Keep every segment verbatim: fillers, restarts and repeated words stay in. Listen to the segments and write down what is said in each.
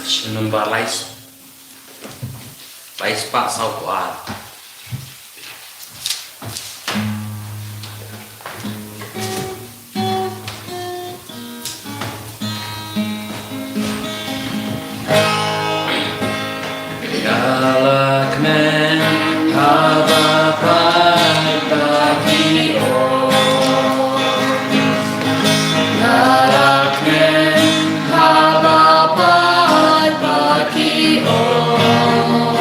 Nombar lai, lai spah saw phew ar. Ïa la kmen haba paid ba ki ong. Ïa la kmen haba paid ba ki ong.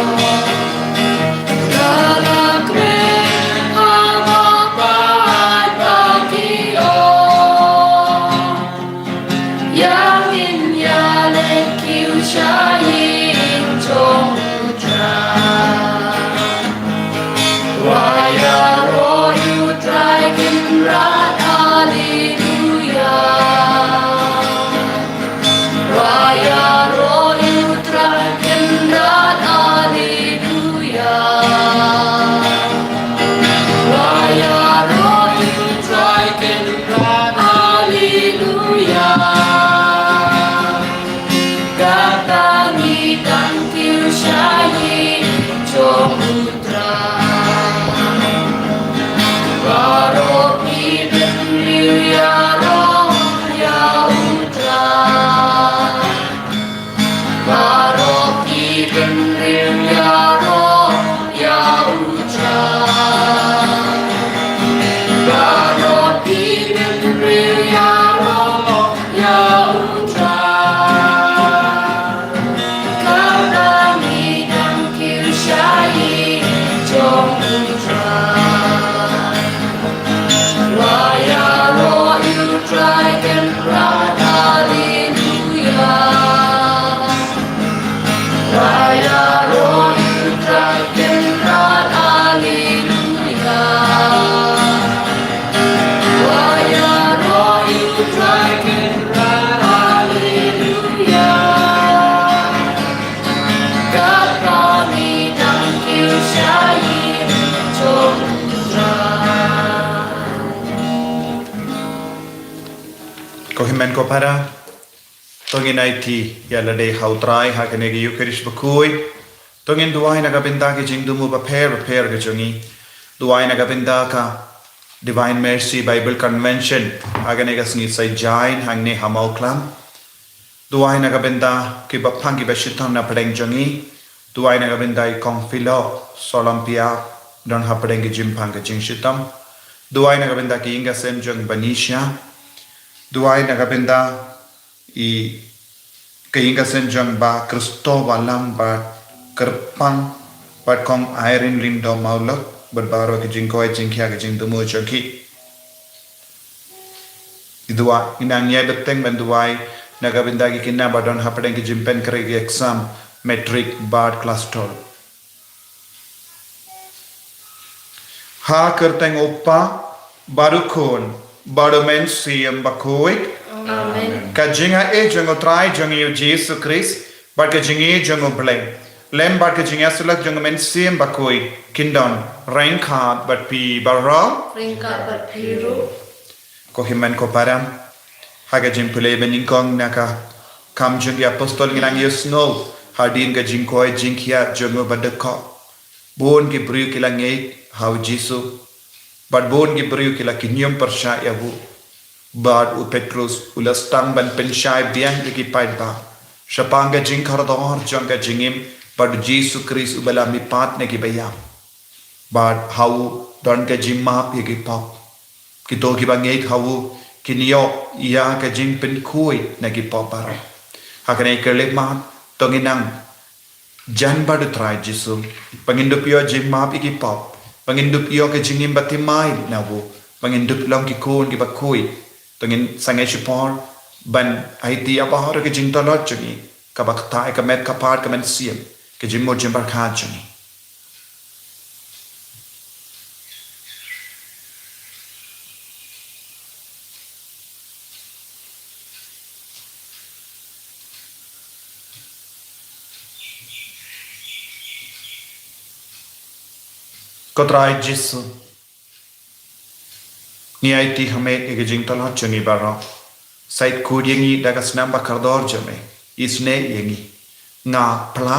Ïa la kmen haba paid ba ki ong. Ïa ngin ïaleh kiew sha ïing jong U Trai. Wa ïaroh ïa U Trai Kynrad, Haleluya. Wa ïaroh ïa U Trai Kynrad, Haleluya. Wa ïaroh ïa U Trai Kynrad, Haleluya. Kata ngi dang kiew sha ïing jong U Trai. Baroh ki bynriew ïaroh ïa U Trai. Baroh ki bynriew ïaroh ïa U Trai. Baroh ki bynriew ïaroh ïa U Trai. Kata ngi dang kiew sha ïing jong U Trai. Wa ïaroh ïa U Trai Kynrad, Haleluya. Wa ïaroh ïa U Trai Kynrad, Haleluya. Wa ïaroh ïa U Trai Kynrad, Haleluya. Kata ngi dang kiew sha ïing jong U Trai. Ko hynmen ko para, to ngin aiti ïa lade ha U Trai ha kane ka Eucharist bakhuid. To ngin duwai na ka bynta ki jingthmu bapher bapher ka jong ngi. Duwai na ka bynta ka Divine Mercy Bible Convention ha kane ka sngi Saitjaiñ hangne ha Mawklam. Duwai na ka bynta kiba phang kiba shitom na pdeng jong ngi. Duwai na ka bynta i Kong Philo Solompia, don hapdeng ki jingphang ka jingshitom. Duwai na ka bynta ki ïing ka sem jong Banisha. Duwai na ka bynta i ka ïing ka sem jong Bah Christo Wallam bad kyrpang, bad Kong Irene Lyngdoh Mawlok, bad baroh ki jingkoit jingkhiah ki jingthmu jong ki. I duwai, i nang ïai bteng ban duwai na ka bynta ki khynnah ba don hapdeng ki jingpynkhreh ki exam matric bad klas twelve. Ha kyrteng U Kpa, bad U Khun, bad U Mynsiem Bakhuid. Amen. Ka jingaiei jong U Trai jong ngi U Jisu Khrist, bad ka jingïeit jong U Blei, lem bad ka jingïasyllok jong U Mynsiem Bakhuid, kin don ryngkat bad phi baroh. Ryngkat bad phi ruh. Ko hynmen ko para, ha ka jingpule banyngkong na ka Kam jong ki Apostol ngi nang ïohsngew hadien ka jingkoit jingkhiah jong u badukha. Bun ki briew ki la ngeit ha U Jisu, bad bun ki briew ki la kynñium pyrshah ïa u. Bad u Petrus u la sdang ban pynshai biang ïa ki paidbah shaphang ka jingkordor jong ka jingim bad U Jisu Khrist uba la mihpat na ki baïap. Bad ha u don ka jingmap ïa ki pop. Kito kiba ngeit ha u kin ïoh ïa ka jingpynkhuid na ki pop baroh. Ha kane ka khyllipmat to ngin nang jan bad U Trai Jisu, ba ngin dup ïoh jingmap ïa ki pop, ba ngin dup ïoh ka jingim bathymmai na u, ba ngin dup long ki khun kiba khuid. To ngin sangeh shipor ban aiti ïa baroh ki jingtlot jong ngi, kaba ktah ïa ka met ka phad ka mynsiem, ka jingmut jingpyrkhat jong ngi. Ko Trai Jisu, ngi aiti ha me ïa ki jingtlot jong ngi baroh. Sa khuid ïa ngi da ka snam ba kordor jong me. Isynei ïa ngi. Nga pla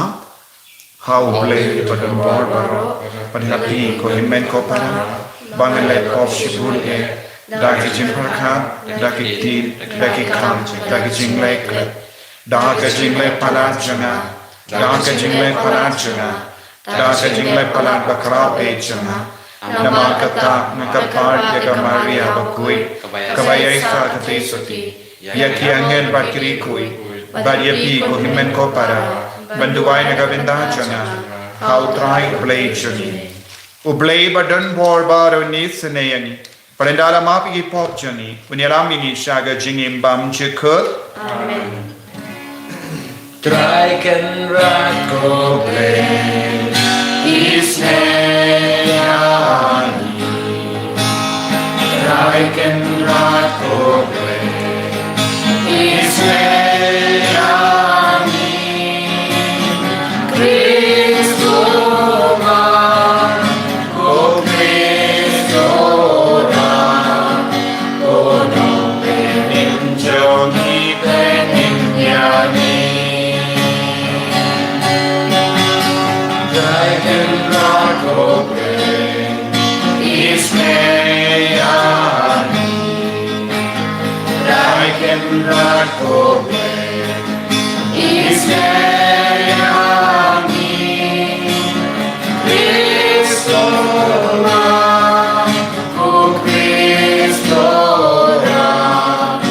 ha U Blei ba don bor baroh, bad ha phi ko hynmen ko para, ba nga leh pop shibun eh, da ki jingpyrkhat, da ki ktien, da ki kam, da ki jingleh klet, da ka jingleh palat jong nga, da ka jingleh palat jong nga, da ka jingleh palat bakhraw eh jong nga. Namar kata nga kyrpad ïa ka Maria bakhuid, kaba ïaisah ka theisotti, ïa ki angel bad ki riewkhuid, bad ïa phi ko hynmen ko para, ban duwai na ka bynta jong nga ha U Trai U Blei jong ngi. U Blei ba don bor baroh un isynei ïa ngi, bad ynda la map ïa ki pop jong ngi, un ïalam ïa ngi sha ka jingim bymjukut. Amen. Trai Kynrad ko Blei, isynei ïa ngi. Trai Kynrad ko Blei, isynei ïa ngi. Khrist u Mat, ko Khrist u Rat, ko Nongpynim jong ngi, pynim ïa ngi. Trai Kynrad ko Blei, isynei ïa ngi. Trai Kynrad ko Blei, isynei ïa ngi. Khrist u Mat, ko Khrist u Rat,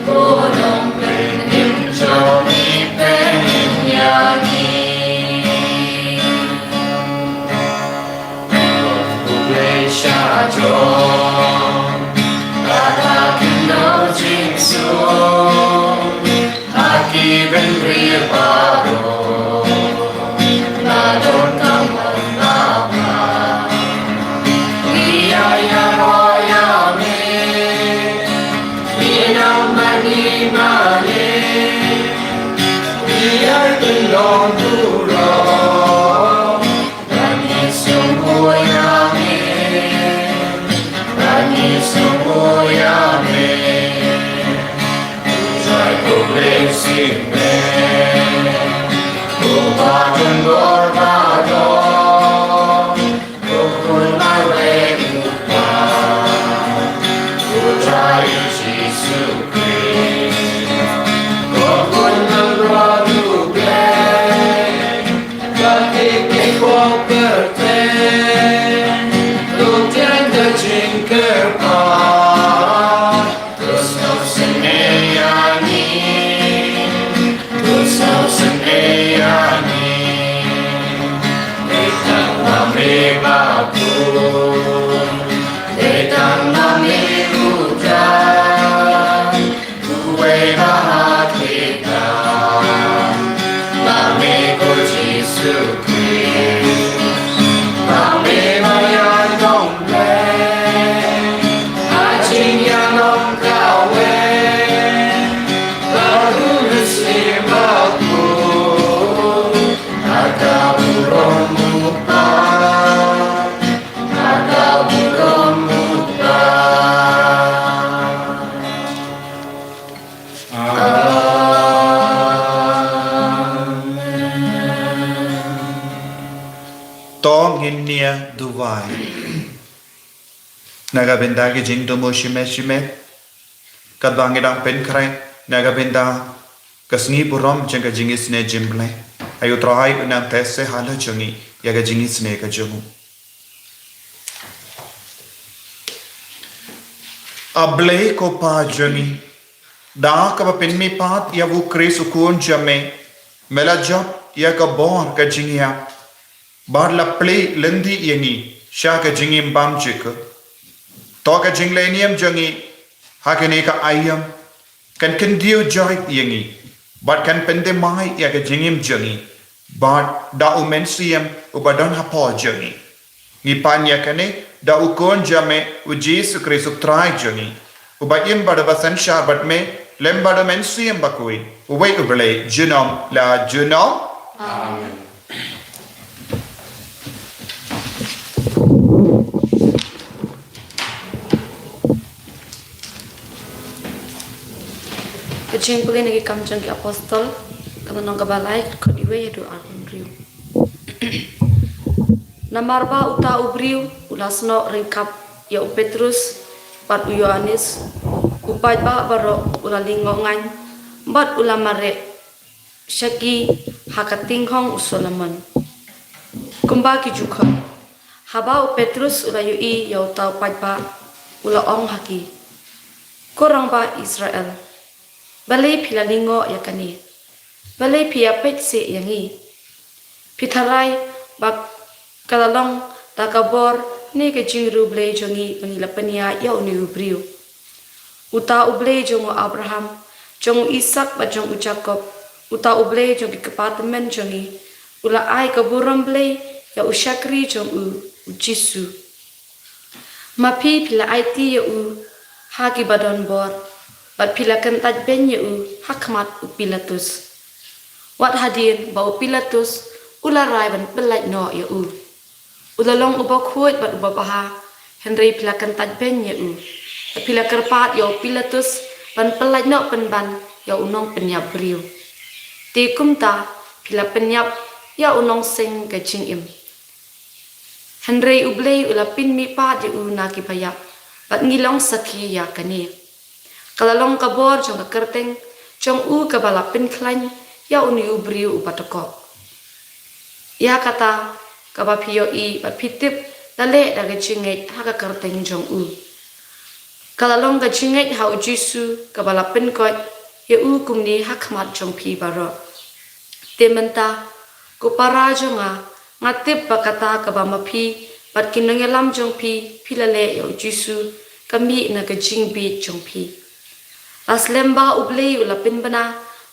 ko Nongpynim jong ngi, pynim ïa ngi. U Blei shajrong, ka la kynnoh jingsuk ha ki bynriew baroh, la don ka mon kaba phi ïa ïaroh ïa me, phi nang mane mane, phi ïa pynlong burom. Ban ïasngewbha ïa me, ban ïasngewbha ïa me. U Trai U Blei shisien, uba don bor baroh, u Khun marwei u Kpa, U Trai Jisu Khrist, u Khun Mylliem U Blei. Bad ïa ki khun kyrteng, to tieng ka jingkyrpad. To sngewsynei ïa ngi, to sngewsynei ïa ngi. Dei tang ma me bakhuid, dei tang ma me u Trai. Uwei ba ha khlieh tam, ba me ko Jisu Khrist, ba me ba ïa nong Blei, ha jingïalong kawei, bad U Mynsiem Bakhuid, ha ka burom U Kpa, ha ka burom U Kpa. Amen. To ngin ïa duwai. Na ka bynta ki jingthmu shimet shimet, katba ngi dang pynkhreh na ka bynta ka sngi burom jong ka jingisynei jong U Blei, ai U Trai un nang teh sha la jong ngi ïa ka jingisynei ka jong u. A Blei ko Pa jong ngi, da kaba pynmihpat ïa u Khrist u Khun jong me, me la jop ïa ka bor ka jingïap, bad la plie lynti ïa ngi sha ka jingim bymjukut. To ka jingleh niam jong ngi ha kane ka aïom kan kyntiew jait ïa ngi, bad kan pynthymmai ïa ka jingim jong ngi, bad da U Mynsiem uba don hapoh jong ngi. Ngi pan ïa kane da U Khun jong me U Jisu Khrist U Trai jong ngi, uba im bad uba synshar bad me, lem bad U Mynsiem Bakhuid, uwei U Blei, junom la junom. Amen. Ka jingpule na ki Kam jong ki Apostol, ka Lynnong kaba lai, ka dkhot uwei haduh arphew hynriew. Namar ba uta u briew u la snoh ryngkat ïa u Petrus bad u Ïoannis, u paidbah baroh u la lyngngoh ngaiñ bad u la mareh sha ki ha ka tyngshop u Solomon, kumba ki ju khot. Haba u Petrus u la ïohi ïa uta u paidbah, u la ong ha ki, Ko rangbah Israel, balei phi la lyngngoh ïa kane? Balei phi ïapeit seh ïa ngi? Phi tharai ba ka la long da ka bor ne ka jingriewblei jong ngi ba ngi la pynïaid ïa une u briew, uta u Blei jong u Abraham, jong u Isak bad jong u Jakob, uta u Blei jong ki kpa tymmen jong ngi, u la ai ka burom blei ïa u shakri jong u, u Jisu. Ma phi, phi la aiti ïa u ha ki ba don bor, bad phi la kyntait beiñ ïa u ha khmat u Pilatus, wat hadien ba u Pilatus u la rai ban pyllait noh ïa u. U la long uba khuid bad uba bha, hynrei phi la kyntait beiñ ïa u, bad phi la kyrpad ïa u Pilatus ban pyllait noh pynban ïa u nongpynïap briew. Te kumta phi la pynïap ïa u nongseng ka jingim. Hynrei u Blei u la pynmihpat ïa u na ki baïap, bad ngi long sakhi ïa kane. Ka la long ka bor jong ka kyrteng jong u kaba la pynkhlaiñ ïa une u briew uba dkoh. Ïa kata kaba phi ïohi bad phi tip la leh da ka jingngeit ha ka kyrteng jong u. Ka la long ka jingngeit ha u Jisu kaba la pynkoit ïa u kumne ha khmat jong phi baroh. Te mynta, ko para jong nga, nga tip ba kata kaba ma phi bad ki nongïalam jong phi phi la leh ïa u Jisu, ka mih na ka jingbieit jong phi. La slem ba u Blei u la pynbna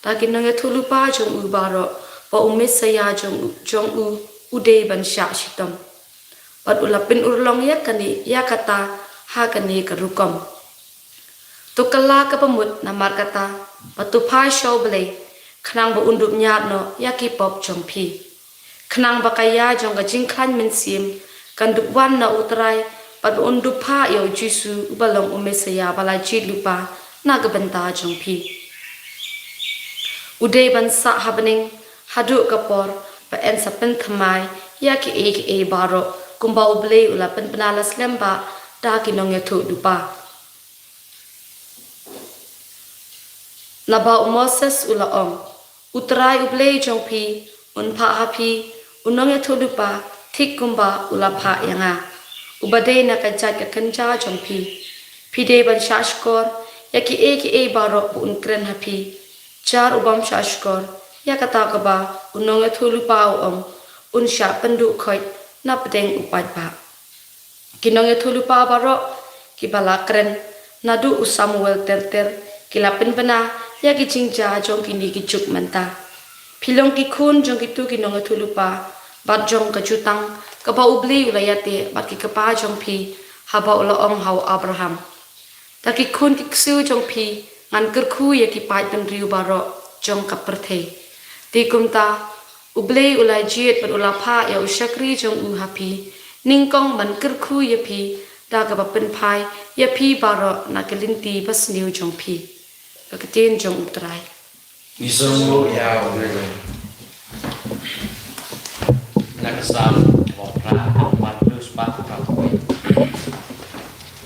da ki nongïathuhlypa jong u baroh ba u Messaïah jong u, jong u, u dei ban shah shitom. Bad u la pynurlong ïa kane, ïa kata ha kane ka rukom. To kylla kaba mut namar kata, bad to phai sha u Blei, khnang ba un dup ñiad noh ïa ki pop jong phi, khnang ba ka ïa jong ka jingkhlaiñ mynsiem kan dup wan na u Trai, bad ba un dup phah ïa u Jisu uba long u Messaïah ba la jied lypa na ka bynta jong phi. U dei ban sah ha bneng haduh ka por ba yn sa pynthymmai ïa kiei kiei baroh, kumba u Blei u la pynbna la slem ba da ki nongïathuhlypa. Naba u Moses u la ong, U Trai u Blei jong phi un phah ha phi u nongïathuhlypa, thik kumba u la phah ïa nga, uba dei na ka jait ka kynja jong phi. Phi dei ban shah shkor ïa kiei kiei baroh ba un kren ha phi. Jar u bym shah shkor ïa kata kaba u nongïathuhlypa u ong, un shah pynduh khoit na pdeng u paidbah. Ki nongïathuhlypa baroh kiba la kren naduh u Samuel ter ter ki la pynbna ïa ki jingjia jong kine ki juk mynta. Phi long ki khun jong kito ki nongïathuhlypa bad jong ka jutang kaba u Blei u la ïateh bad ki kpa jong phi, haba u la ong ha u Abraham, Da ki khun ki ksiew jong phi ngan kyrkhu ïa ki paid bynriew baroh jong ka pyrthei. Te kumta, u Blei u la jied bad u la phah ïa u shakri jong u ha phi, nyngkong ban kyrkhu ïa phi, da kaba pynphai ïa phi baroh na ka lynti basniew jong phi. Ka ktien jong u Trai. Ngi sngewbha ïa u Blei. Na ka Salm kaba phra, kaba hynriew spah phra phew.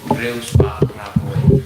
Hynriew spah phra phew.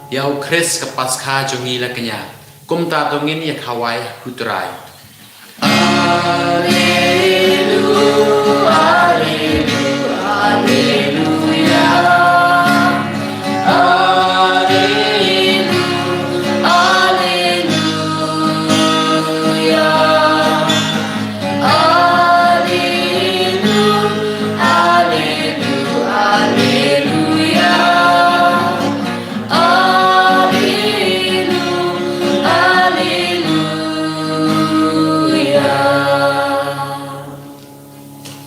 Ïa u Khrist ka Paskha jong ngi la kñia, kumta to ngin ïa khawai ha u Trai.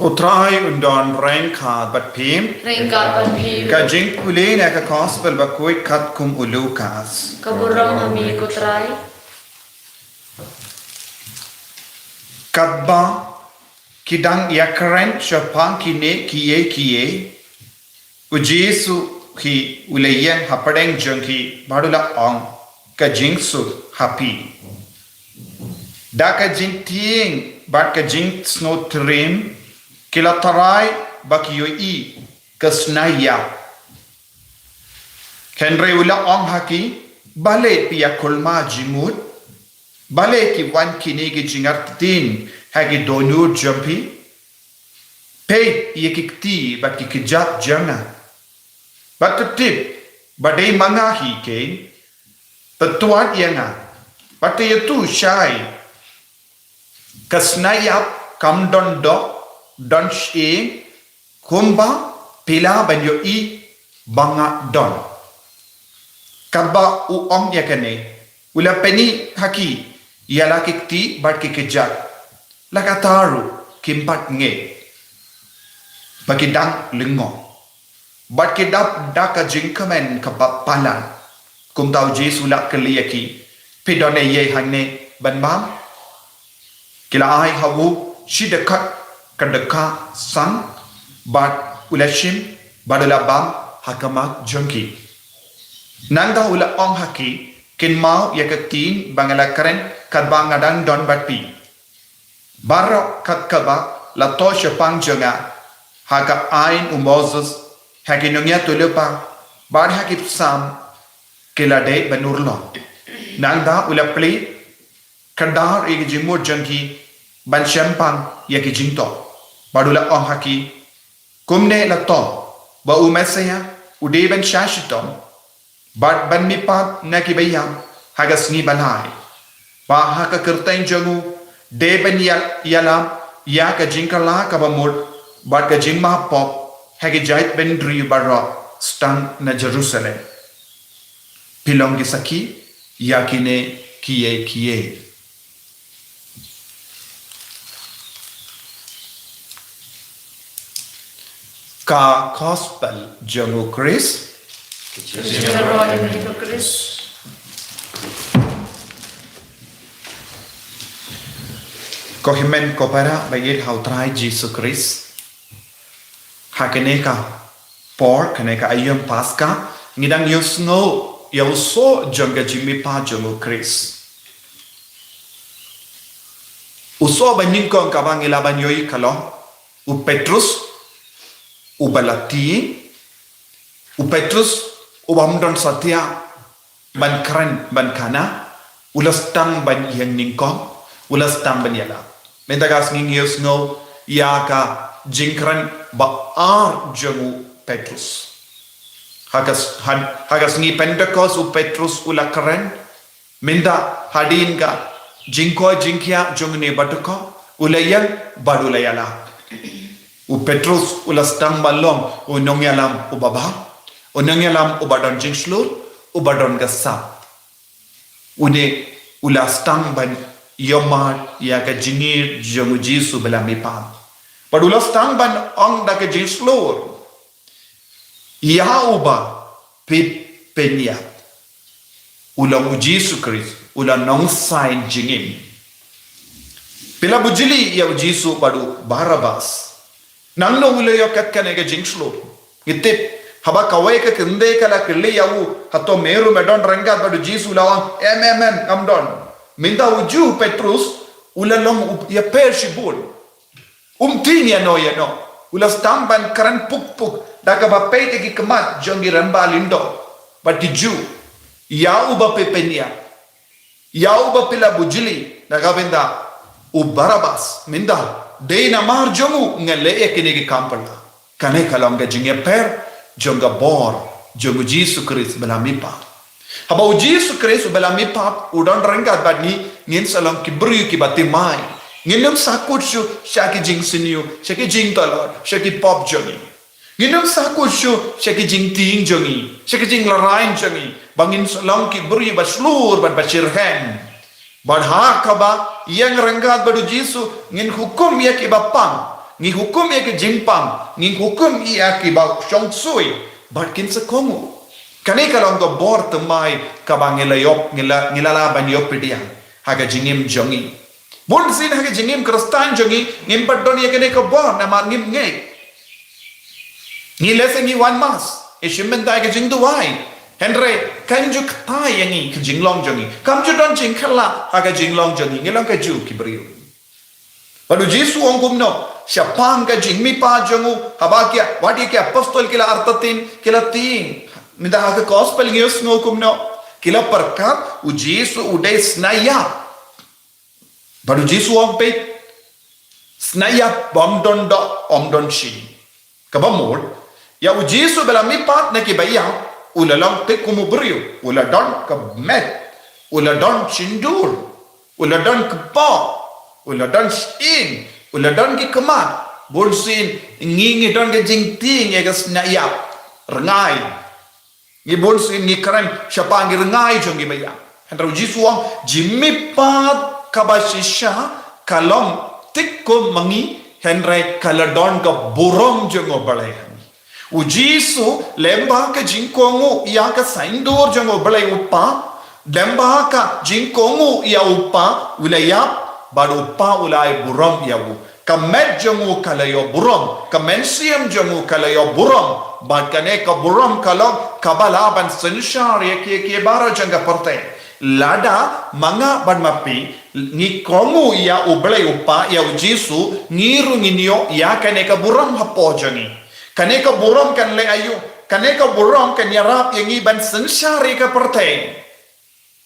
U Trai un don ryngkat bad phi. Ryngkat bad phi. Ka jingpule na ka Gospel bakhuid katkum u Lukas. Ka burom ha me ko Trai. Katba ki dang ïakren shaphang kine kiei kiei, u Jisu hi u la ïeng hapdeng jong ki bad u la ong, ka jingsuk ha phi. Da ka jingtieng bad ka jingsngewtriem ki la tharai ba ki ïohi ka snai ïap. Hynrei u la ong ha ki, balei phi ïa kulmar jingmut? Balei ki wan kine ki jingïarap ha ki dohnud jong phi? Peit ïa ki kti bad ki kjat jong nga. Bad to tip ba dei ma nga hi keiñ. To tuan ïa nga bad to ïathuh shai. Ka snai ïap kam don doh, don shyieng, kumba phi lah ban ïohi ba nga don. Katba u ong ïa kane, u la pyni ha ki ïa la ki kti bad ki kjat. La katta ruh kim pat ngeit ba ki dang lyngngoh. Bad ki dap da ka jingkmen kaba palat. Kumta u Jisu u la kylli ïa ki, phi don eiei hangne ban bam? Ki la ai ha u shi dkhot ka dkhot sang, bad u la shim bad u la bam ha khmat jong ki. Nangta u la ong ha ki, kynmaw ïa ka ktien ba nga la kren katba nga dang don bad phi. Baroh kat kaba la thoh shaphang jong nga ha ka aiñ u Moses, ha ki nongïathuhlypa bad ha ki psalm, ki la dei ban urlong. Nangta u la plie kdar ïa ki jingmut jong ki ban shemphang ïa ki jingthoh. Bad u la ong ha ki, kumne la thoh ba u Messaïah u dei ban shah shitom bad ban mihpat na ki baïap ha ka sngi ba lai. Ba ha ka kyrteng jong u dei ban ïa, ïalam ïa ka jingkylla kaba mut bad ka jingmap pop ha ki jaitbynriew baroh, sdang na Jerusalem. Phi long ki sakhi ïa kine kiei kiei. Ka Gospel jong u Khrist. Ka jingïaroh ïa me ko Khrist. Ko hynmen ko para ba ïeit ha u Trai Jisu Khrist. Ha kane ka por, kane ka aïom Paskha, ngi dang ïohsngew ïa u soh jong ka jingmihpat jong u Khrist. U soh ba nyngkong kaba ngi lah ban ïohi ka long u Petrus, uba la tieng, u Petrus, uba ym don satia ban kren, ban khana, u la sdang ban ïeng nyngkong, u la sdang ban ïalap. Mynta ka sngi ngi ïohsngew ïa ka jingkren ba ar jong u Petrus. Ha ka s-, ha, ha ka sngi Pentekost u Petrus u la kren, mynta hadien ka jingkoit jingkhiah jong une ba dkhot, u la ïeng bad u la ïalap. U Petrus u la sdang ban long u nongïalam uba bam, u nongïalam uba don jingshlur, uba don ka sap. Une u la sdang ban ïohmad ïa ka jingïeit jong u Jisu ba la mihpat. Bad u la sdang ban ong da ka jingshlur, ïa uba phi pynïap, u long u Jisu Khrist, u long u nongsan jingim. Phi la bujli ïa u Jisu bad u Barabbas. Nangno u la ïoh kat kane ka jingshlur? Ngi tip, haba kawei ka kynthei ka la kylli ïa u, hato me ruh me don ryngkat bad u Jisu, u la ong, em, em, em, ngam don. Mynta u Jisu Petrus u la long u ïapher shibun. Um tieng ïano ïano. U la sdang ban kren puk puk da kaba peit ïa ki khmat jong ki rangbah lyngdoh bad ki Jiw. Ïa uba phi pynïap, ïa uba phi la bujli, na ka bynta u Barabbas, mynta dei namar jong u nga leh ïa kine ki kam phylla. Kane ka long ka jingïapher jong ka bor jong u Jisu Khrist ba la mihpat. Haba u Jisu Khrist uba la mihpat u don ryngkat bad ngi, ngin sa long ki briew kiba thymmai. Ngin ym sa kut shuh sha ki jingsniew, sha ki jingtlot, sha ki pop jong ngi. Ngin ym sa kut shuh sha ki jingtieng jong ngi, sha ki jinglehrain jong ngi, ba ngin sa long ki briew ba shlur bad ba shitrhem. Bad ha kaba ïeng ryngkat bad u Jisu, ngin hukum ïa kiba pang, ngi hukum ïa ki jingpang, ngi hukum ïa kiba shong sui, bad kin sa kohnguh. Kane ka long ka bor thymmai kaba ngi la ïoh, ngi la, ngi la lah ban ïoh pdiang ha ka jingim jong ngi. Bunsien ha ka jingim Khristan jong ngi, ngim pat don ïa kane ka bor namar ngim ngeit. Ngi lehse ngi wan mass, ngi shim bynta ïa ka jingduwai, hynrei kam ju kthai ïa ngi ka jinglong jong ngi. Kam ju don jingkhlad ha ka jinglong jong ngi, ngi long kajuh ki briew. Bad u Jisu u ong kumno shaphang ka jingmihpat jong u, haba ki, wat ïa ki apostol ki la artatien, ki la tieng. Mynta ha ka gospel ngi ïohsngew kumno ki la pyrkhat u Jisu u dei sniap. Bad u Jisu u ong peit, sniap bym don doh, ym don shin. Kaba mut, ïa u Jisu ba la mihpat na kiba ïap, u la long thik kum u briew, u la don ka met, u la don shyntur, u la don kpoh, u la don shyieng, u la don ki khmat. Bunsien ngi, ngi don ka jingtieng ïa ka sniap, rngai. Ngi bunsien ngi kren shaphang ki rngai jong kiba ïap. Hynrei u Jisu u ong, jingmihpat kaba shisha ka long thik kum ma ngi, hynrei ka la don ka burom jong U Blei. U Jisu lyngba ka jingkohnguh ïa ka saiñdur jong U Blei U Kpa, lyngba ka jingkohnguh ïa U Kpa u la ïap, bad U Kpa u la ai burom ïa u. Ka met jong u ka la ïoh burom, ka mynsiem jong u ka la ïoh burom, bad kane ka burom ka long kaba lah ban synshar ïa kiei kiei baroh jong ka pyrthei. Lada ma nga bad ma phi ngi kohnguh ïa U Blei U Kpa, ïa u Jisu, ngi ruh ngin ïoh ïa kane ka burom hapoh jong ngi. Kane ka burom kan leh aïu? Kane ka burom kan ïarap ïa ngi ban synshar ïa ka pyrthei.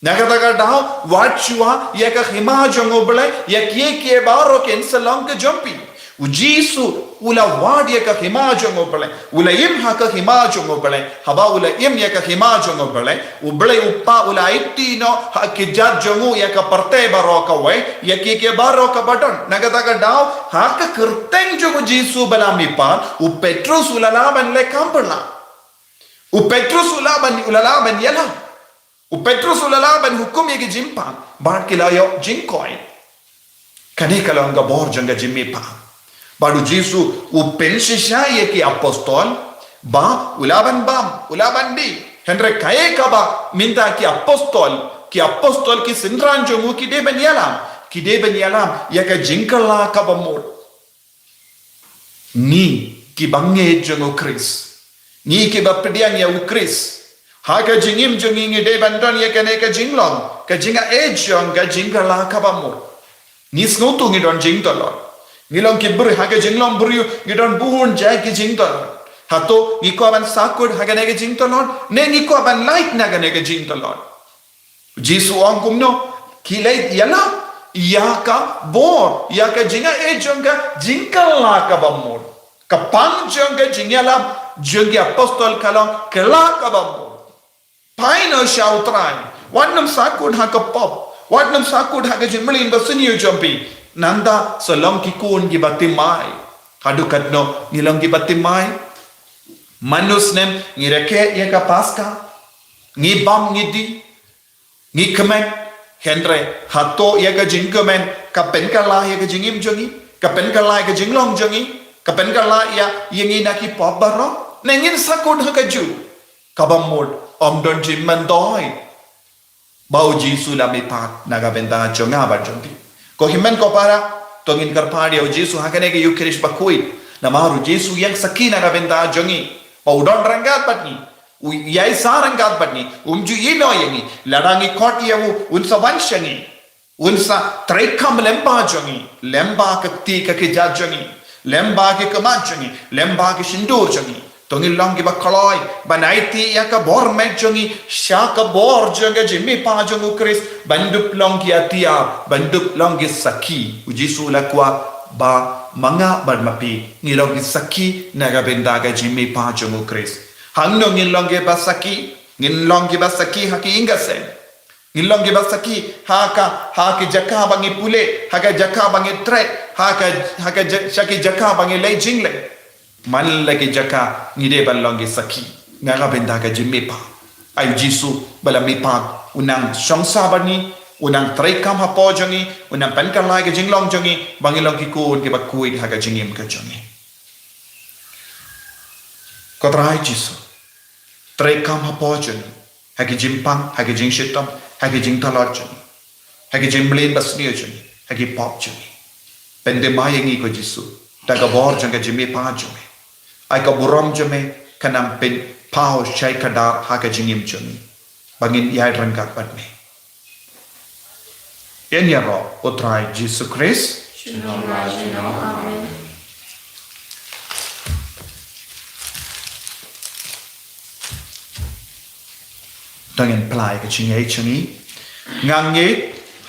Na kata ka daw, wad shuwa ïa ka hima jong U Blei, ïa kiei kiei baroh kin sa long ka jong phi. U Jisu u la wad ïa ka hima jong U Blei, u la im ha ka hima jong U Blei. Haba u la im ïa ka hima jong U Blei, U Blei U Kpa u la aiti noh ha ki kjat jong u ïa ka pyrthei baroh kawei, ïa kiei kiei baroh kaba don. Na kata ka daw, ha ka kyrteng jong u Jisu ba la mihpat, u Petrus u la lah ban leh kam phylla. U Petrus u la lah ban, u la lah ban ïalap. U Petrus u la lah ban hukum ïa ki jingpang, bad ki la ïoh jingkoit. Kane ka long ka bor jong ka jingmihpat. Bad u Jisu u pynshisha ïa ki apostol ba u lah ban bam, u lah ban dih. Hynrei kaei kaba mynta ki apostol, ki apostol ki synran jong u ki dei ban ïalam, ki dei ban ïalam ïa ka jingkylla kaba mut. Ngi kiba ngeit jong u Khrist, ngi kiba pdiang ïa u Khrist, ha ka jingim jong ngi ngi dei ban don ïa kane ka jinglong, ka jingaiei jong ka jingkylla kaba mut. Ngi sngewthuh ngi don jingtlot. Ngi long ki briew, ha ka jinglong briew ngi don bun jait ki jingtlot. Hato ngi kwah ban sahkut ha kane ka jingtlot, ne ngi kwah ban lait na kane ka jingtlot? Jisu u ong kumno? Ki leit ïalap ïa ka bor, ïa ka jingaiei jong ka jingkylla kaba mut. Ka pang jong ka jingïalam jong ki apostol ka long kylla kaba mut. Phai noh sha U Trai. Wat nym sahkut ha ka pop. Wat nym sahkut ha ka jingmlien basniew jong phi. Nangta sa long ki khun kiba timai. Haduh katno ngi long kiba timai? Man u snem ngi rakhe ïa ka Paska. Ngi bam ngi dih. Ngi kmen. Hynrei hato ïa ka jingkmen ka pynkylla ïa ka jingim jong ngi? Ka pynkylla ïa ka jinglong jong ngi? Ka pynkylla ïa, ïa ngi na ki pop baroh? Ne ngin sahkut ha kajuh? Kaba mut, ym don jingmyntoi ba U Jisu u la mihpat na ka bynta jong nga bad jong phi. Ko hynmen ko para, to ngin kyrpad ïa U Jisu ha kane ka Eukharist bakhuid. Namar U Jisu u ïeng sakhi na ka bynta jong ngi ba u don ryngkat bad ngi. U ïaisah ryngkat bad ngi. Um ju ïehnoh ïa ngi. Lada ngi khot ïa u, un sa wan sha ngi. Un sa treikam lem bad jong ngi, lem bad ka kti ka kjat jong ngi, lem bad ki khmat jong ngi, lem bad ki shyntur jong ngi. To ngin long kiba kloi ban aiti ïa ka bor met jong ngi sha ka bor jong ka jingmihpat jong U Khrist, ban dup long ki atiar, ban dup long ki sakhi. U Jisu u la kwah ba ma nga bad ma phi ngi long ki sakhi na ka bynta ka jingmihpat jong U Khrist. Hangno ngin long kiba sakhi? Ngin long kiba sakhi ha ki ïing ki sem. Ngin long kiba sakhi ha ka, ha ki jaka ba ngi pule, ha ka jaka ba ngi trei, ha ka, ha ka ja-, sha ki jaka ba ngi leit jingleit. Man la ki jaka ngi dei ban long ki sakhi na ka bynta ka jingmihpat. Ai U Jisu ba la mihpat, u nang shong sah bad ngi, u nang treikam hapoh jong ngi, u nang pynkylla ïa ka jinglong jong ngi ba ngin long ki khun kiba khuid ha ka jingim ka jong ngi. Ko Trai Jisu, treikam hapoh jong ngi, ha ki jingpang, ha ki jingshitom, ha ki jingtlot jong ngi, ha ki jingmlien basniew jong ngi, ha ki pop jong ngi. Pynthymmai ïa ngi ko Jisu da ka bor jong ka jingmihpat jong me. Ai ka burom jong me kan nang pynpaw shai kdar ha ka jingim jong ngi ba ngin ïaid ryngkat bad me. Ïa ngi ïaroh, ko Trai Jisu Khrist. Junom la junom. Amen. To ngin pyllait ka jingngeit jong ngi. Nga ngeit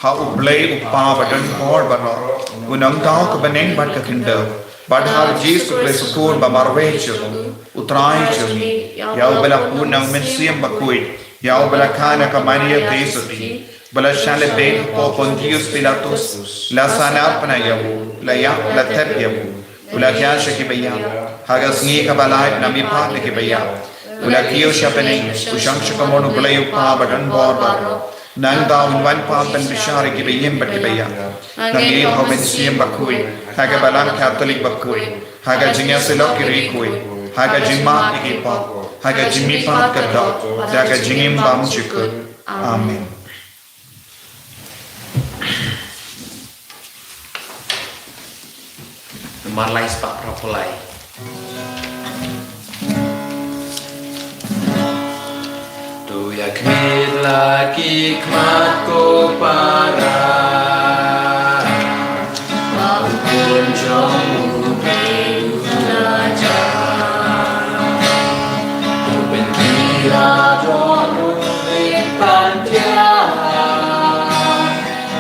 ha U Blei U Kpa badonbor baroh, U Nongthaw ka bneng bad ka khyndew, bad ha U Jisu Khrist U Khun ba marwei jong u, U Trai jong ngi, ïa uba la pun na U Mynsiem Bakhuid, ïa uba la kha na ka Maria Theisotti, ba la shah lehbeiñ hapoh Pontius Pilatus, la sahnarphna ïa u, la ïap, la thep ïa u, u la jia sha kiba ïap, ha ka sngi kaba lai u la mihpat na kiba ïap, u la kiew sha bneng, u shong sha kamon U Blei U Kpa badonbor baroh. Nangta un wan pat ban bishar ïa kiba im bad kiba ïap. Nga ngeit ha U Mynsiem Bakhuid, ha ka Balang Katholik bakhuid, ha ka jingïasyllok ki riewkhuid, ha ka jingmap ïa ki pop, ha ka jingmihpat ka doh, da ka jingim bymjukut. Amen. Namar lai spah phra phew lai. To ïa khmih la ki khmat ko para. Ba u Khun jong U Blei u la jia. To pynkhih la dohnud ban thiah.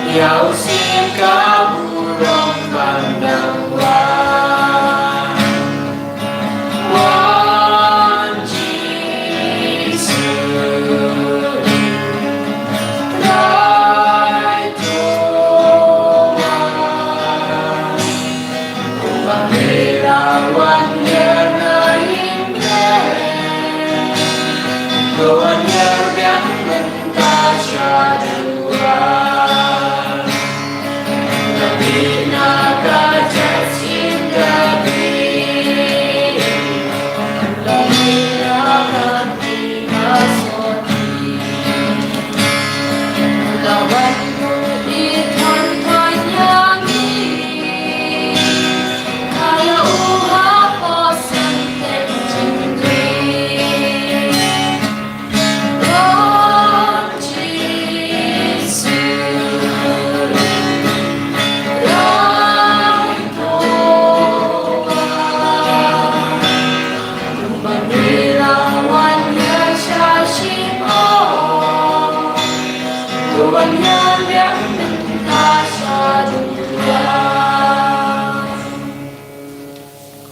Ïa u sien ka burom ban dang wan. Wan Jisu, Trai to wan. Wan me la wan ïa nga ïing pyrshah. To wan ïa biang mynta sha duwan.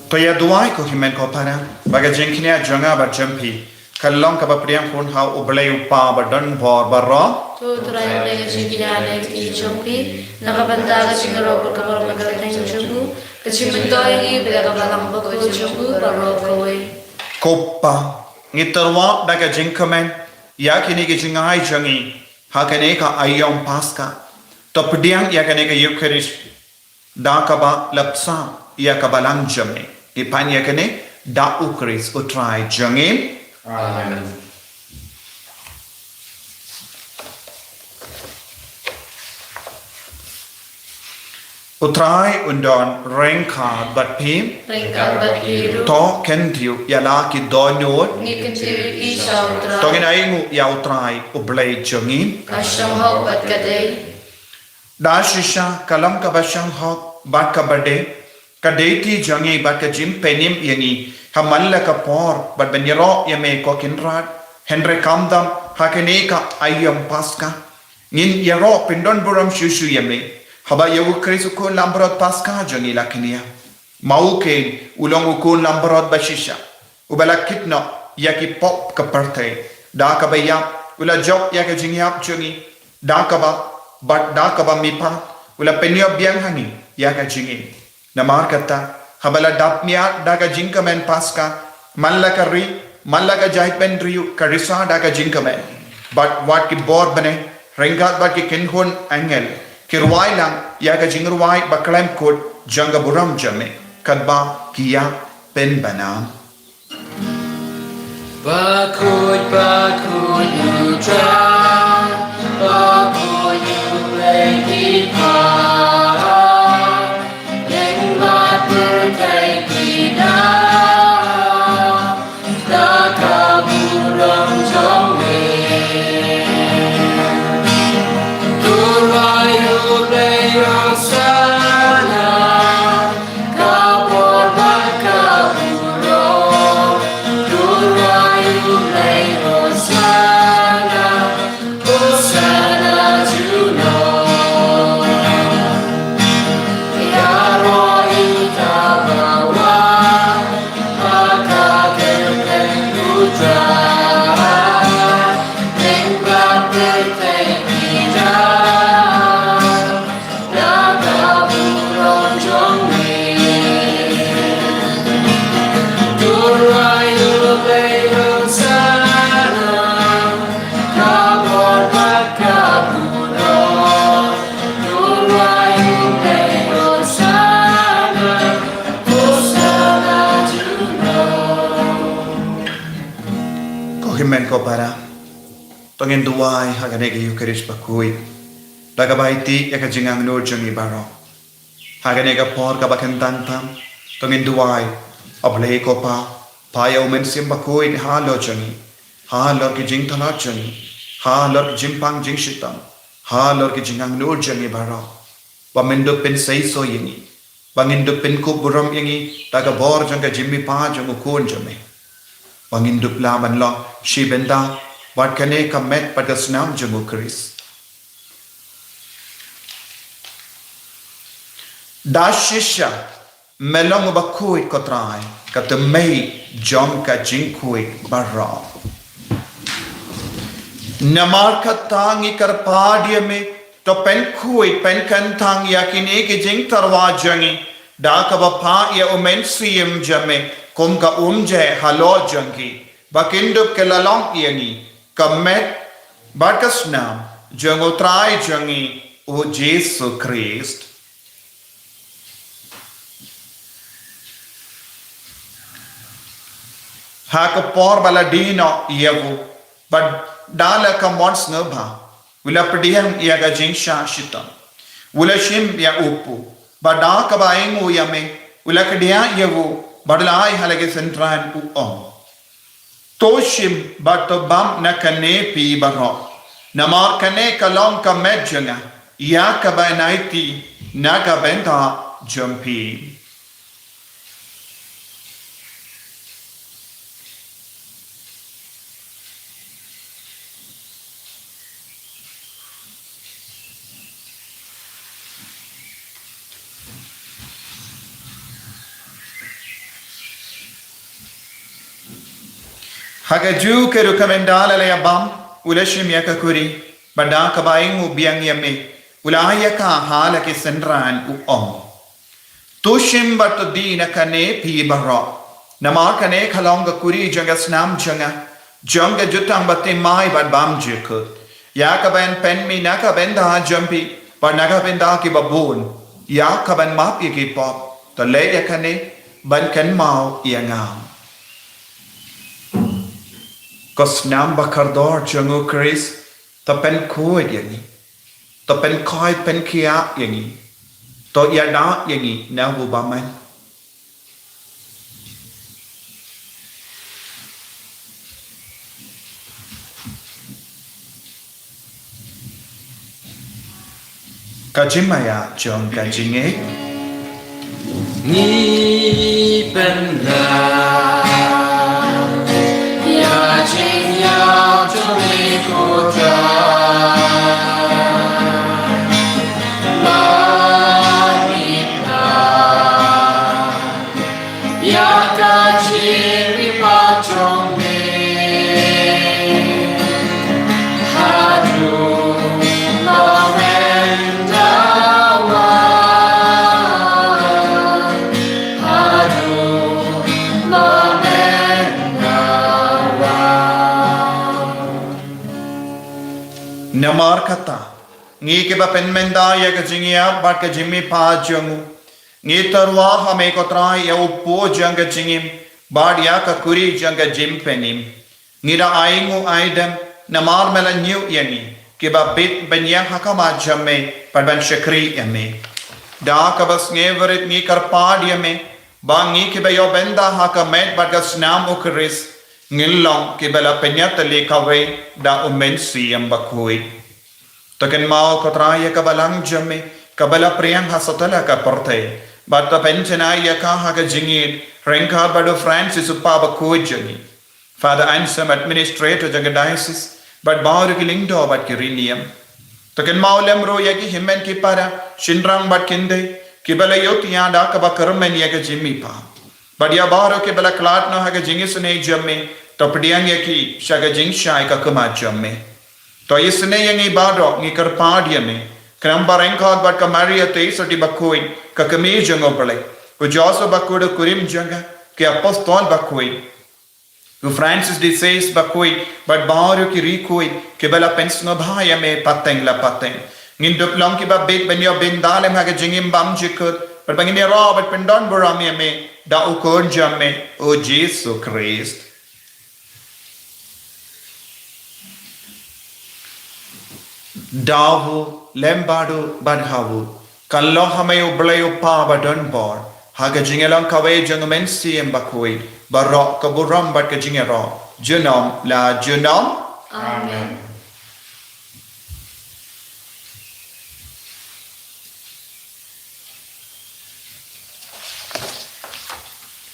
To ïa duwai ko hynmen ko para, ba ka jingkñia jong nga bad jong phi kan long kaba pdiang khun ha U Blei U Kpa badonbor baroh. To Trai, U Blei ka jingkñia lynti jong phi, na ka bynta ka jingïaroh bad ka burom ka kyrteng jong u, ka jingmyntoi ïa ngi bad ïa ka balang bakhuid jong u baroh kawei. Ko Pa, ngi tyrwa da ka jingkmen ïa kine ki jingai jong ngi ha kane ka aïom Paska. To pdiang ïa kane ka Eucharist da kaba la pynsan ïa ka balang jong me. Ngi pan ïa kane da U Khrist U Trai jong ngi. Amen. U Trai un don ryngkat bad phi. Ryngkat bad phi ruh. To kyntiew ïa la ki dohnud. Ngi kyntiew ïa phi sha U Trai. To ngin ainguh ïa U Trai U Blei jong ngi. Ka shong hok bad ka dei. Da shisha ka long kaba shong hok bad kaba dei, ka dei ti jong ngi bad ka jingpynim ïa ngi ha man la ka por bad ban ïaroh ïa me ko Kynrad. Hynrei khamtam ha kane ka aïom Paska ngin ïaroh pyndonburom shuh shuh ïa me, haba ïa U Khrist U Khun Langbrot Paska jong ngi la kñia. Ma u Khun u long U Khun Langbrot ba shisha, uba la kit noh ïa ki pop ka pyrthei. Da kaba ïap u la jop ïa ka jingïap jong ngi. Da kaba, bad da kaba mihpat u la pynïoh biang ha ngi ïa ka jingim. Namar kata, haba la dap miat da ka jingkmen Paska, man la ka ri, man la ka jaitbynriew ka risa da ka jingkmen, bad wat ki bor bneng ryngkat bad ki kynhun angel ki rwai lang ïa ka jingrwai ba khlem kut jong ka burom jong me, katba ki ïa pynbna. Bakhuid, bakhuid U Trai, bakhuid U Blei ki para, lyngba pyrthei ki da, da ka burom jong me. To rwai U Blei Hosana, ka bor bad ka burom. To rwai U Blei Hosana, Hosana junom. Ïaroh ïa uta uba wan ha ka kyrteng U Trai. Lyngba pyrthei ki da, da ka burom jong me. To rwai U Blei Hosana, ka bor bad ka burom. To rwai U Blei Hosana, Hosana junom. Ko hynmen ko para, to ngin duwai ha kane ka Eucharist bakhuid da kaba aiti ïa ka jingangnud jong ngi baroh. Ha kane ka por kaba kyntang tam, to ngin duwai, A Blei ko Pa, phah ïa U Mynsiem Bakhuid halor jong ngi, halor ki jingtlot jong ngi, halor ki jingpang jingshitom, halor ki jingangnud jong ngi baroh, ba men dup pynseisoh ïa ngi, ba ngin dup pynkup burom ïa ngi da ka bor jong ka jingmihpat jong U Khun jong me, ba ngin dup lah ban long shi bynta bad kane ka met bad ka snam jong U Khrist. Da shisha me long uba khuid ko Trai, ka tymmen jong ka jingkhuid baroh. Namar kata ngi kyrpad ïa me, to pynkhuid pynkynthang ïa kine ki jingtyrwa jong ngi da kaba phah ïa U Mynsiem jong me kum ka umjai halor jong ki, ba kin dup ki la long ïa ngi ka met bad ka snam jong U Trai jong ngi U Jisu Khrist. Ha ka por ba la die noh ïa u, bad da la ka mon sngewbha, u la pdiang ïa ka jingshah shitom, u la shim ïa u kpu, bad da kaba ainguh ïa me, u la kdiah ïa u, bad u la ai ha la ki synran, u ong: To shim bad to bam na kane phi baroh, namar kane ka long ka met jong nga, ïa kaba yn aiti na ka bynta jong phi. Ha kajuh ka rukom ynda la leit bam, u la shim ïa ka kuri, bad da kaba ainguh biang ïa me, u la ai ïa ka ha la ki synran, u ong: To shim bad to die na kane phi baroh. Namar kane ka long ka kuri jong ka snam jong nga, jong ka jutang bathymmai bad bymjukut, ïa kaban pynmih na ka bynta jong phi bad na ka bynta kiba bun, ïa kaban map ïa ki pop. To leh ïa kane ban kynmaw ïa nga. Ko snam ba kordor jong u Khrist, to pynkhuid ïa ngi. To pynkhuid pynkhiah ïa ngi. To ïada ïa ngi na u bymman. Ka jingmaïa jong ka jingngeit. Ngi pynlong ïa jingïap jong ngi, ko Trai. Ba ngi pynlong ïa ka jingmihpat jong me. Haduh ba men dawa. Haduh ba men dawa. Namar kata, ngi kiba pynmynta ïa ka jingïap bad ka jingmihpat jong u, ngi tyrwa ha me ko Trai ïa u puoh jong ka jingim, bad ïa ka kuri jong ka jingpynim. Ngi da ainguh aidem, namar me la ñiuh ïa ngi, kiba bit ban ïeng ha khmat jong me, bad ban shakri ïa me. Da kaba sngewrit ngi kyrpad ïa me, ba ngi kiba ïoh bynta ha ka met bad ka snam u Khrist, ngin long kiba la pynïatylli kawei da u Mynsiem Bakhuid. To kynmaw ko Trai ïa ka balang jong me, kaba la pdiang ha satlak ka pyrthei. Bad to pynjanai ïa ka ha ka jingïeit, ryngkat bad u Francis u kpa bakhuid jong ngi, Father Anselm, administrator jong ka diocese, bad baroh ki lyngdoh bad ki riewniam. To kynmaw lem ruh ïa ki hynmen ki para, shynrang bad kynthei, kiba la ïohthiah da kaba kyrmen ïa ka jingmihpat. Bad ïa baroh kiba la khlad noh ha ka jingisynei jong me, to pdiang ïa ki sha ka jingshai ka khmat jong me. To isynei ïa ngi baroh, ngi kyrpad ïa me, khnang ba ryngkat bad ka Maria Theisotti bakhuid, ka kmie jong u Blei, u Joseph bakhuid u kurim jong ka, ki apostol bakhuid, u Francis de Sales bakhuid, bad baroh ki riewkhuid kiba la pynsngewbha ïa me pateng la pateng, ngin dup long kiba bit ban ïoh bynta lem ha ka jingim bymjukut, bad ba ngin ïaroh bad pyndonburom ïa me da u Khun jong me, u Jisu Khrist. Da u, lem bad u, bad ha u, ka long ha me u Blei u Kpa badonbor, ha ka jingïalong kawei jong u Mynsiem Bakhuid, baroh ka burom bad ka jingïaroh, junom la junom. Amen.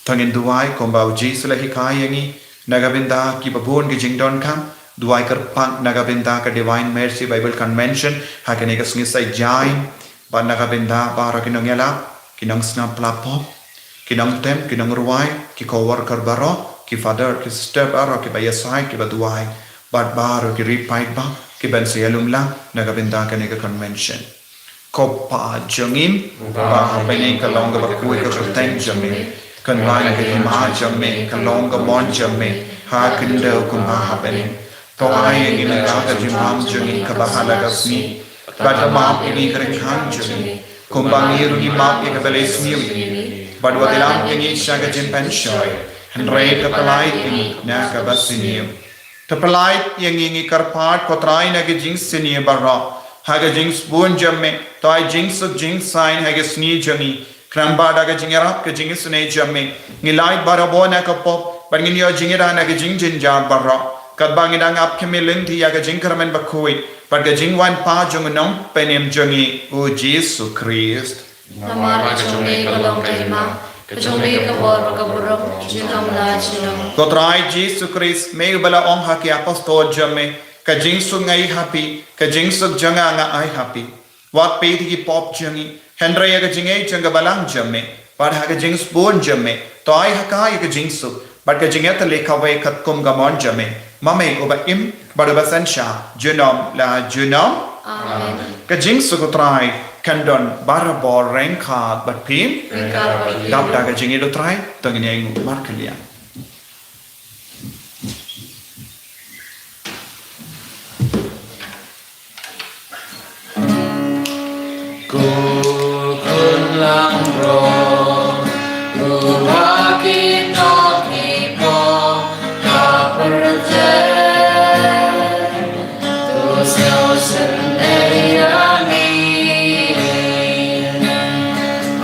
To ngin duwai kumba u Jisu u la hikai ïa ngi, na ka bynta kiba bun ki jingdonkam, duwai kyrpang na ka bynta ka Divine Mercy Bible Convention, ha kane ka sngi Saitjaiñ, bad na ka bynta baroh ki nongïalap, ki nongsngew pla pop, ki nongtem, ki nongrwai, ki co-worker baroh, ki father, ki sister baroh, kiba ïasaid, kiba duwai, bad baroh ki riewpaidbah, kiban sa ïalum lang, na ka bynta kane ka convention. Ko Kpa jong ngi, uba ha bneng, ka long kaba khuid ka kyrteng jong me. Kan wan ka hima jong me, ka long ka mon jong me, ha khyndew kumba ha bneng. To ai ïa ngi mynta ka jingbam jong ngi kaba ha la ka sngi. Bad to map ïa ngi ki ryngkang jong ngi, kumba ngi ruh ngi map ïa kiba la isniew ïa ngi. Bad wat ïalam ïa ngi sha ka jingpynshoi, hynrei to pyllait ïa ngi na kaba sniew. To pyllait ïa ngi, ngi kyrpad ko Trai, na ki jingsniew baroh, ha ka jingsbun jong me, to ai jingsuk jingsaiñ ha ka sngi jong ngi. Khnang ba da ka jingïarap ka jingisynei jong me, ngin lait barabor na ka pop, bad ngin ïoh jingïada na ka jingjynjar baroh, katba ngi dang ap khmih lynti ïa ka jingkyrmen bakhuid bad ka jingwan pat jong u Nongpynim jong ngi, u Jisu Khrist. Namar ka jong me ka long ka hima, ka jong me ka bor bad ka burom, junom la junom. Ko Trai Jisu Khrist, me uba la ong ha ki apostol jong me, ka jingsuk nga ai ha phi, ka jingsuk jong nga nga ai ha phi. Wat peit ïa ki pop jong ngi, hynrei ïa ka jingngeit jong ka balang jong me, bad ha ka jingsbun jong me, to ai ha ka ïa ka jingsuk, Bad ka jingïatylli kawei katkum ka mon jong me, ma me uba im bad uba synshar junom la junom. Amen. Ka jingsuk U Trai kan don barabor ryngkat bad phi. Ryngkat bad phi. Dap da ka jingïeit U Trai, to ngin ïainguh markylliang. Ko khun langbrot, uba kit noh ki pop ka pyrthei, to sngewsynei ïa ngi.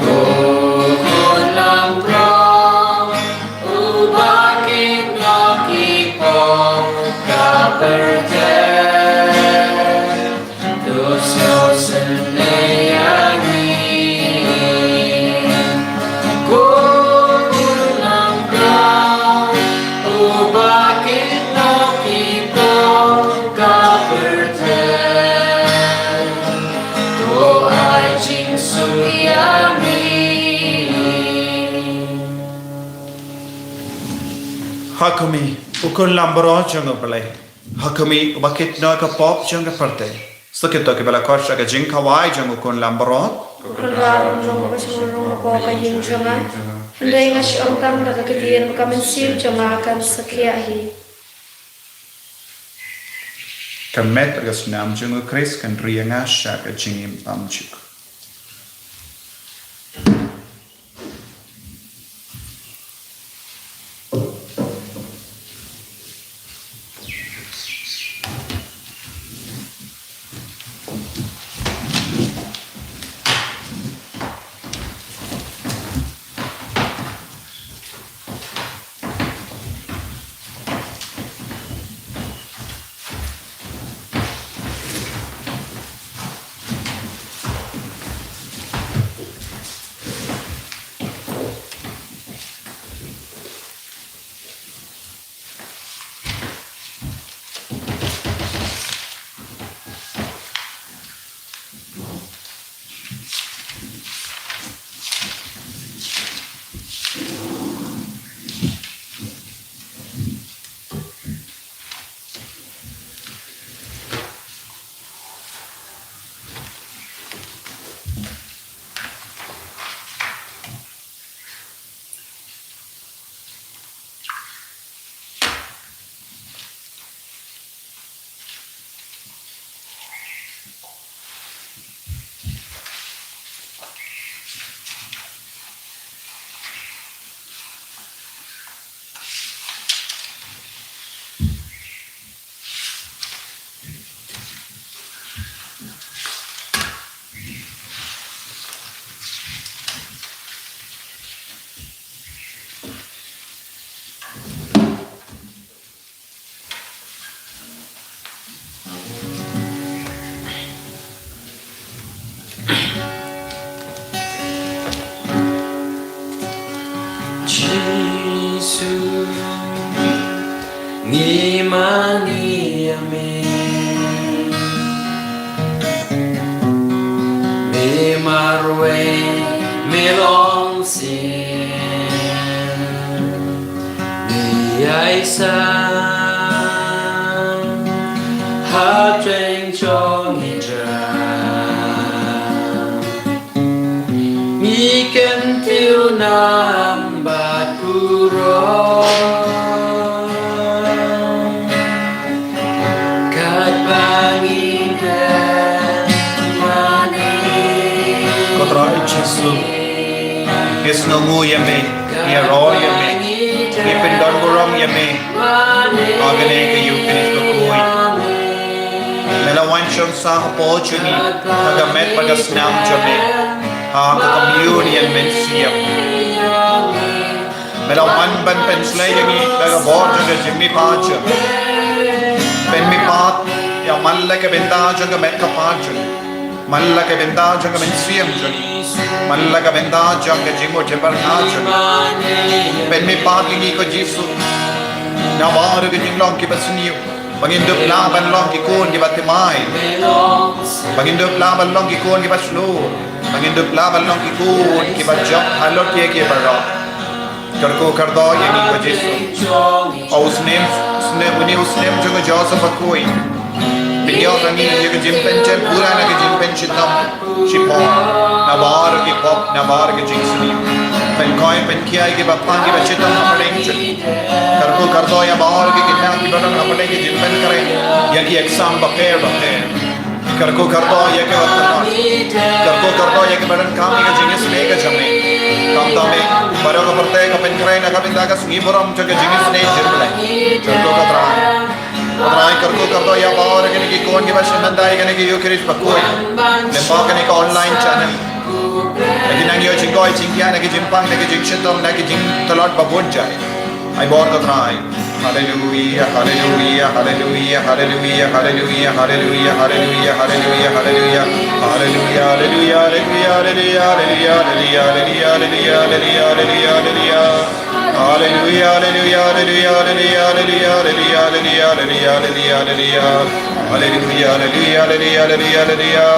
Ko khun langbrot, uba kit noh ki pop ka pyrthei, to sngewsynei ïa ngi. Ko khun langbrot, uba kit noh ki pop ka pyrthei, to ai jingsuk ïa ngi. Ha khmih, U Khun langbrot jong U Blei. Ha khmih, uba kit noh ka pop jong ka pyrthei. Sa kito kiba la khot sha ka jingkhawai jong U Khun langbrot. Ko Khun langbrot, uba shong rung hapoh ka ïing jong nga. Hynrei nga shu ong tang da ka ktien, ba ka mynsiem jong nga kan sa khiah hi. Ka met ka snam jong U Khrist kan ri ïa nga sha ka jingim bymjukut. Jisu, ngi mane ïa me. Me marwei, me long sien. Ngi ïaisah hapdeng jong ngi trai. Ngi kyntiew nam bad burom. Katba ngi dang mane. Ko Trai Jisu, ngi sngewnguh ïa me, ngi ïaroh ïa me, ngi pyndonburom ïa me. Ha kane ka Eucharist bakhuid, me la wan shong sah hapoh jong ngi ha ka met bad ka snam jong me, ha ka Communion Mynsiem. Me la wan ban pynshlei ïa ngi da ka bor jong ka jingmihpat jong me. Pynmihpat ïa man la ka bynta jong ka met ka phad jong me. Man la ka bynta jong ka mynsiem jong ngi. Man la ka bynta jong ka jingmut jingpyrkhat jong ngi. Pynmihpat ïa ngi ko Jisu. Namar ka jinglong kiba sniew. Ba ngin dup lah ban long ki khun kiba thymmai. Ba ngin dup lah ban long ki khun kiba shlur. Ba ngin dup lah ban long ki khun kiba jop halor kiei kiei baroh. Kyrkhu kyrdoh ïa ngi ko Jisu. Ha u snem, snem, une u snem jong u Joseph bakhuid. Pynïoh ïa ngi ïa ka jingpynjem pura na ka jingpynshitom shipor na baroh ki pop, na baroh ki jingsniew. Pynkoit pynkhia ïa kiba pang kiba shitom hapdeng jong ngi. Kyrkhu kyrdoh ïa baroh ki khynnah kiba don hapdeng ki jingpynkhreh ïa ki exam bapher bapher. Kyrkhu kyrdoh ïa kiba pang. Kyrkhu kyrdoh ïa kiba donkam ïa ka jingisynei ka jong ngi. Khamtam eh baroh ka pyrthei ka pynkhreh na ka bynta ka sngi burom jong ka jingisynei jong U Blei. Kyrkhu ka Trai. Ko Trai, kyrkhu kyrdoh ïa baroh kine ki khun kiba shim bynta ïa kane ka Ïukharist bakhuid. Lem bad kane ka online channel. Na ki nang ïoh jingkoit jingkhiah na ki jingpang na ki jingshitom na ki jingtlot babun jait. Ai bor ko Trai. Haleluia, haleluia, haleluia, haleluia, haleluia, haleluia, haleluia, haleluia, haleluia, haleluia, haleluia, haleluia, haleluia, haleluia, haleluia. Haleluia, haleluia, haleluia, haleluia, haleluia, haleluia, haleluia, haleluia, haleluia. Haleluia, haleluia, haleluia, haleluia, haleluia.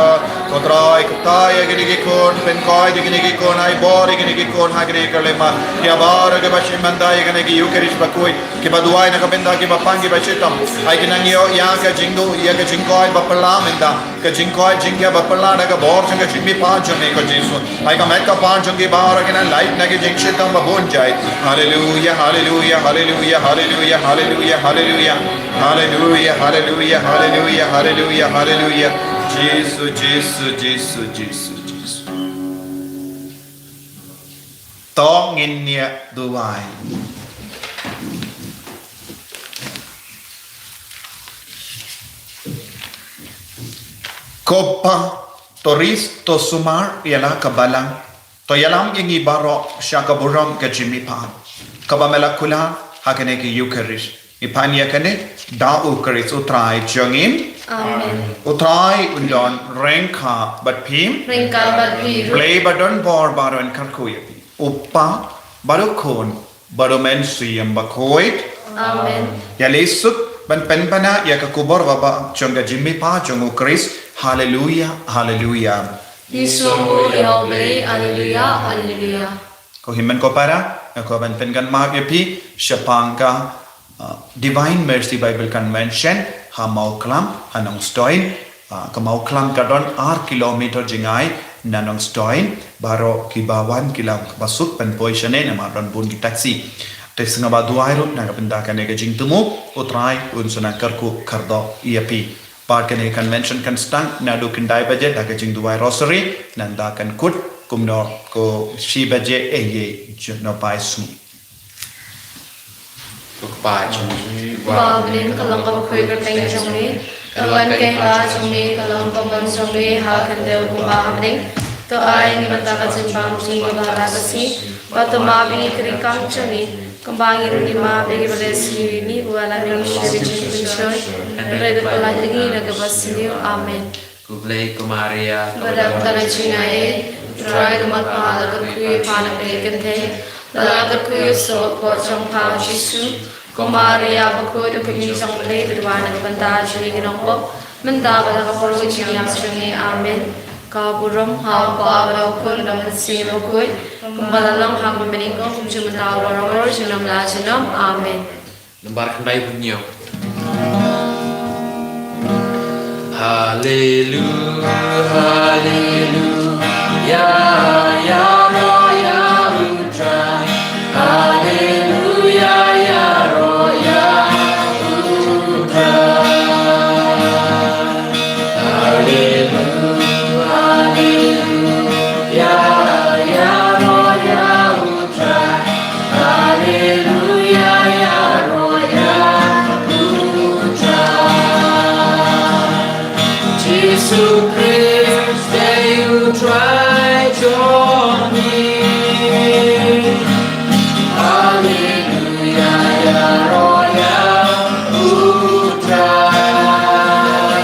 Ko Trai, kata ïa kine ki khun, pynkoit ïa kine ki khun, ai bor ïa kine ki khun, ha kine ki khyllipmat. Ïa baroh kiba shim bynta ïa kane ka Ïukharist bakhuid, kiba duwai na ka bynta kiba pang kiba shitom. Ai ki nang ïoh ïa ka jingduh, ïa ka jingkoit ba phylla mynta. Ka jingkoit jingkhiah ba phylla da ka bor jong ka jingmihpat jong me ko Jisu. Ai ka met ka pan jong ki baroh ki nang lait na ki jingshitom babun jait. Haleluia, haleluia, haleluia, haleluia, haleluia, haleluia. Haleluia, haleluia, haleluia, haleluia, haleluia. Jisu, Jisu, Jisu, Jisu, Jisu. To ngin ïa duwai. Ko Pa, to ris, to sumar ïa la ka balang. To ïalam ïa ngi baroh sha ka burom ka jingmihpat kaba me la kular ha kane ka Ïukharist. Ngi pan ïa kane da U Khrist U Trai jong ngi. Amen. U Trai un don ryngkat bad phi. Ryngkat bad phi ruh. Blei ba don bor baroh un kyrkhu ïa phi. U Kpa bad U Khun bad U Mynsiem Bakhuid. Amen. Ïa lei suk ban pynbna ïa ka khubor babha jong ka jingmihpat jong U Khrist. Haleluia, haleluia. Jisu U Blei, haleluia, haleluia. Ko hynmen ko para, nga kwah ban pynkynmaw ïa phi shaphang ka, uh, Divine Mercy Bible Convention ha Mawklam ha Nongstoiñ. Uh, ka Mawklam ka don ar kilometer jngai na Nongstoiñ. Baroh kiba wan ki la kaba suk ban poi shane namar don bun ki taxi. Te sngewbha duwai ruh na ka bynta kane ka jingthmu, U Trai un sa nang kyrkhu kyrdoh ïa phi. Bad kane ka convention kan sdang naduh khyndai baje da ka jingduwai rosary, nangta kan kut kumno ko shi baje eiei jong u paisngi. Ko Kpa jong ngi uba ha bneng, ka long kaba khuid ka kyrteng jong me, ka wan ka hima jong me, ka long ka mon jong me ha khyndew kumba ha bneng. To ai ngi mynta ka jingbam jong ngi kaba ha ka sngi, bad to map ïa ngi ka ri kam jong ngi, kumba ngi ruh ngi map ïa kiba leh sniew ïa ngi, wat la ngi shu pynshoi, hynrei to pyllait ïa ngi na kaba sniew. Amen. Khublei ko Maria, kaba don ka jingaiei, U Trai u don bad pha, la kyrkhu ïa pha na ki kynthei, la kyrkhu ïa u sawkpoh jong pha Jisu. Ko Maria bakhuid, U Kmie jong U Blei, to duwai na ka bynta jong ngi ki nongpop, mynta bad ha ka por ka jingïap jong ngi. Amen. Ka burom ha U Kpa bad ha U Khun bad ha U Mynsiem Bakhuid, kumba la long ha ka mynnyngkong, kumjuh mynta, baroh por, junom la junom. Amen. Nambar khyndai, bun ñiew. Haleluya, haleluya, ïaroh ïa U Trai. Haleluya, ïaroh ïa U Trai. Haleluya, haleluya, ïaroh ïa U Trai. Haleluya, ïaroh ïa U Trai. Jisu Khrist dei U Trai jong ngi. Haleluya, ïaroh ïa U Trai.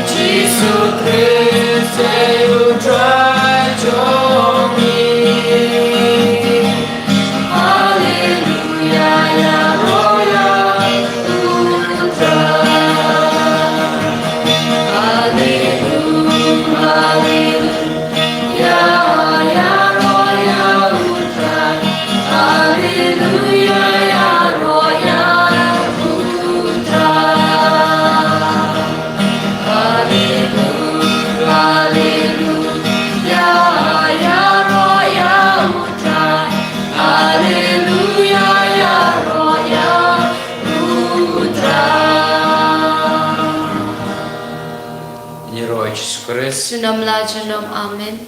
Jisu Khrist dei U Trai jong ngi. Haleluya, ïaroh ïa U Trai. Haleluya, haleluya, ïaroh ïa U Trai. Junom la junom. Amen.